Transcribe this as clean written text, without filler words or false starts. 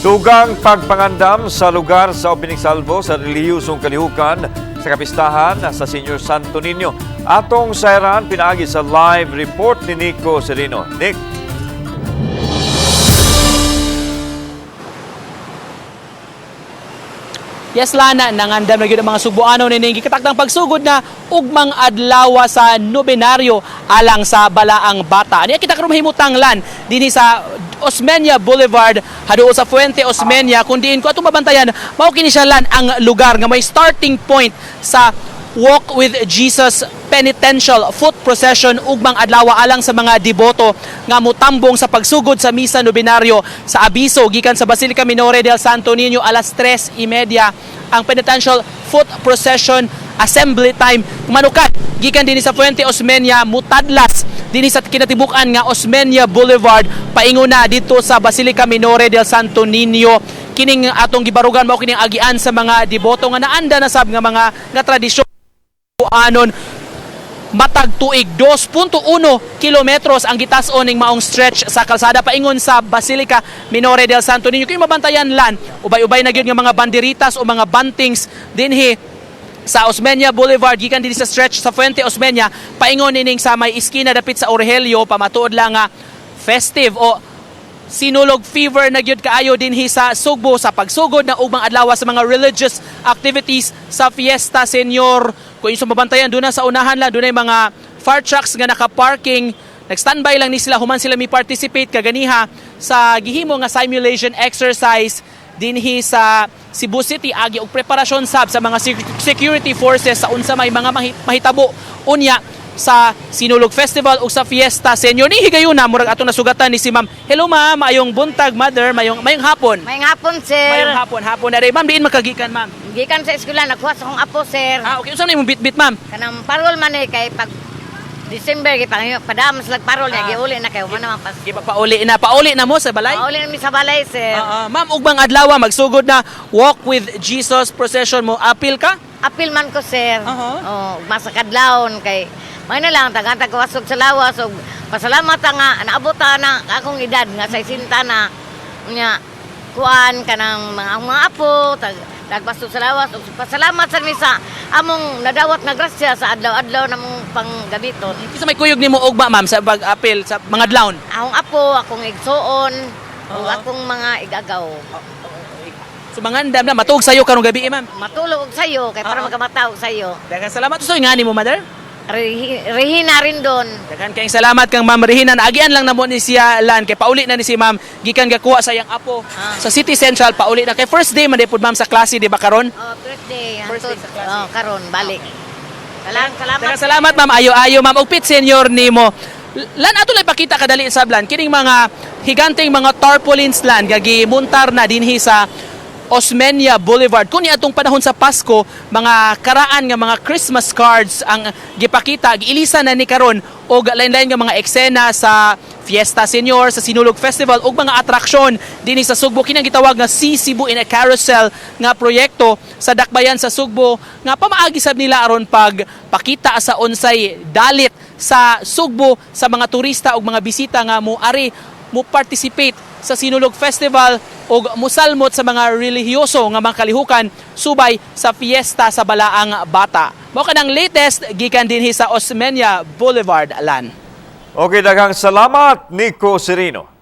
Dugang pagpangandam sa lugar sa opening salvo sa relihiyosong kalihukan sa kapistahan sa Senior Santo Niño. Atong sayran pinaagi sa live report ni Nico Serino. Nick. Yes, Lana, nangandam na gyud ang mga Sugboano nining gikatakdang pagsugod na ugmang adlaw sa nobenaryo alang sa Balaang Bata. Niya kita karon mahimutang, Lan, dinhi sa Osmeña Boulevard haduol sa Fuente Osmeña, kung diin ko atong mabantayan mao kini siya, Lan, ang lugar nga may starting point sa Walk with Jesus Penitential Foot Procession ugmang adlaw alang sa mga deboto nga mutambong sa pagsugod sa misa nobenaryo sa abiso gikan sa Basilica Minore del Santo Niño alas 3:30 ang Penitential Foot Procession assembly time. Manukat gikan dinhi sa Fuente Osmeña, mutadlas dinhi sa kinatibuk-an nga Osmeña Boulevard paingon na dito sa Basilica Minore del Santo Niño. Kining atong gibarugan mao kining agian sa mga deboto nga naanda na sab nga mga nga tradisyon anon matag tuig. 2.1 kilometros ang gitas-on ning maong stretch sa kalsada paingon sa Basilica Minore del Santo Niño. Kung mabantayan, Lan, ubay-ubay na gyud nga mga banderitas o mga buntings dinhi sa Osmeña Boulevard gikan dinhi sa stretch sa Fuente Osmeña paingon nining sa may iskina dapit sa Orgelio, pamatuod lang nga festive o Sinulog fever na gyud kaayo dinhi sa Sugbo sa pagsugod na ugmang adlaw sa mga religious activities sa Fiesta Senior. Kung inyong mabantayan, doon na sa unahan lang, doon mga fire trucks nga naka-parking. Nag-standby lang ni sila human sila mi participate kaganiha sa gihimo nga simulation exercise dinhi sa Cebu City agi og preparasyon sab sa mga security forces sa unsa may mga mahitabo unya sa Sinulog Festival ug sa Fiesta Senior. Ni higayuna murag atong nasugatan ni si Ma'am. Hello ma'am, maayong buntag mother, mayong mayong hapon. May hapon, sir. Mayong hapon, hapon na rin. Ma'am, diin makagikan, ma'am? Gikan sa eskwela, nakuha sa akong apo, sir. Ah, okay. Unsa man imong bitbit, ma'am? Kanang parol man eh, kay pag December, kay pang padam sa parol niya, Ah. giuli na kay human naman pas. Gipapauli na, pauli na mo sa balay? Pauli na mi sa balay, sir. Ah, ah. Ma'am, ugmang adlaw magsugod na Walk with Jesus procession mo. Apil ka? Apil man ko, sir. Aha. Oh, masakadlawon kay may na lang tagan tagwasog sa lawas og pasalamat nga naabot ta na akong edad nga 60 na nya kuan kanang mga apo tag tagbasog sa lawas ug pasalamat sa mi sa among nadawat nga grasya sa adlaw-adlaw namong panggamiton. Kinsa may kuyog nimo ugma, ma'am, sa pag-apil sa mga adlawon? Akong apo, akong igsuon, ug akong mga igagaw. So mangandam na matuog sayo karong gabi, eh, ma'am. Matulog og sayo kay para makamata og sayo. Daghang salamat usoy nga nimo, mother. Rehina rin doon. Daghan kayong salamat kang Ma'am Regina. Naagian lang namo ni siya, Lan, kay pauli na ni si Ma'am gikan gakuha sa iyang apo sa City Central, pauli na kay first day man pud, ma'am, sa klase, di ba karon? Oh, first day. First day sa klase. Oh, karon balik. Salamat, salamat. Daghang salamat ma'am, ayo-ayo ma'am ug pit senior nimo. Lan, ato lang ipakita kadali sa Lan kining mga higanteng mga tarpaulins, Lan, gagimuntar na dinhi sa Osmeña Boulevard. Kung atong panahon sa Pasko, mga karaan nga mga Christmas cards ang gipakita, giilisa na ni karon og lain-lain nga mga eksena sa Fiesta Senior, sa Sinulog Festival ug mga atraksyon dinhi sa Sugbo. Kini ang gitawag nga Si Cebu in a Carousel nga proyekto sa dakbayan sa Sugbo nga pamaagi sab nila aron pagpakita sa unsay dalit sa Sugbo sa mga turista ug mga bisita nga mo ari mo participate sa Sinulog Festival ug musalmot sa mga relihiyoso nga mga kalihukan subay sa fiesta sa Balaang Bata. Mao kanang latest gikan dinhi sa Osmeña Boulevard, Lan. Okay, daghang salamat, Nico Serino.